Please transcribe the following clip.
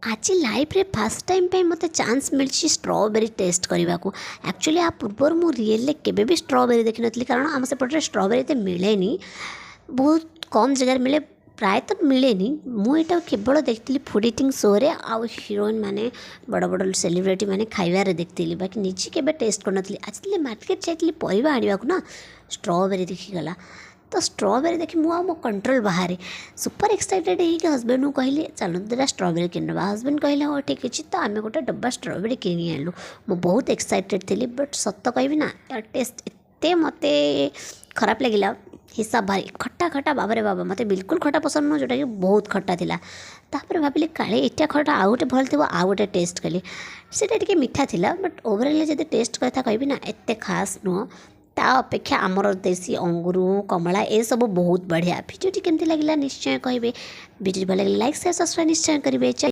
ଆଜି ଲାଇଫ୍ରେ first time ପାଇଁ ମୋତେ ଚାନ୍ସ ମିଳିଛି ଷ୍ଟ୍ରବେରୀ ଟେଷ୍ଟ କରିବାକୁ। ଆକ୍ଚୁଆଲି ଆ ପୂର୍ବରୁ ମୁଁ ରିଏଲରେ କେବେ ବି ଷ୍ଟ୍ରବେରୀ ଦେଖିନଥିଲି, କାରଣ ଆମ ସେପଟରେ ଷ୍ଟ୍ରବେରୀ ଏତେ ମିଳେନି, ବହୁତ କମ୍ ଜାଗାରେ ମିଳେ, ପ୍ରାୟତଃ ମିଳେନି। ମୁଁ ଏଇଟା କେବଳ ଦେଖିଥିଲି ଫୁଡ଼୍ ଇଟିଂ ଶୋରେ ଆଉ ହିରୋଇନ୍ ମାନେ, ବଡ଼ ବଡ଼ ସେଲିବ୍ରିଟି ମାନେ ଖାଇବାରେ ଦେଖିଥିଲି, ବାକି ନିଜେ କେବେ ଟେଷ୍ଟ କରିନଥିଲି। ଆଜି ଯେତେବେଳେ ମାର୍କେଟ ଯାଇଥିଲି ପରିବା ଆଣିବାକୁ ନା, ଷ୍ଟ୍ରବେରୀ ଦେଖିଗଲା ତ ଷ୍ଟ୍ରବେରୀ ଦେଖି ମୁଁ ଆଉ ମୋ କଣ୍ଟ୍ରୋଲ୍ ବାହାରେ। ସୁପର ଏକ୍ସାଇଟେଡ଼ ହେଇକି ହଜବେଣ୍ଡକୁ କହିଲି, ଚାଲନ୍ତୁ ଦୁଇଟା ଷ୍ଟ୍ରବେରୀ କିଣିନେବା। ହଜବେଣ୍ଡ କହିଲେ, ହଉ ଠିକ୍ ଅଛି। ତ ଆମେ ଗୋଟେ ଡବା ଷ୍ଟ୍ରବେରୀ କିଣି ଆଣିଲୁ। ମୁଁ ବହୁତ ଏକ୍ସାଇଟେଡ଼ ଥିଲି, ବଟ୍ ସତ କହିବି ନା, ତା ଟେଷ୍ଟ ଏତେ ମୋତେ ଖରାପ ଲାଗିଲା, ହିସାବ ବାହାରେ ଖଟା ଖଟା। ବାବାରେ ବାବା, ମୋତେ ବିଲକୁଲ ଖଟା ପସନ୍ଦ ନୁହଁ, ଯେଉଁଟାକି ବହୁତ ଖଟା ଥିଲା। ତାପରେ ଭାବିଲି କାଳେ ଏଇଟା ଖଟା, ଆଉ ଗୋଟେ ଭଲ ଥିବ। ଆଉ ଗୋଟେ ଟେଷ୍ଟ କଲି, ସେଇଟା ଟିକେ ମିଠା ଥିଲା। ବଟ୍ ଓଭରାଲି ଯଦି ଟେଷ୍ଟ କଥା କହିବି ନା, ଏତେ ଖାସ୍ ନୁହଁ। ତା ଅପେକ୍ଷା ଆମର ଦେଶୀ ଅଙ୍ଗୁର, କମଳା ଏସବୁ ବହୁତ ବଢ଼ିଆ। ଭିଡ଼ିଓଟି କେମିତି ଲାଗିଲା ନିଶ୍ଚୟ କହିବେ। ଭିଡ଼ିଓଟି ଭଲ ଲାଗିଲେ ଲାଇକ୍, ସେୟାର, ସବସ୍କ୍ରାଇବ୍ ନିଶ୍ଚୟ କରିବେ।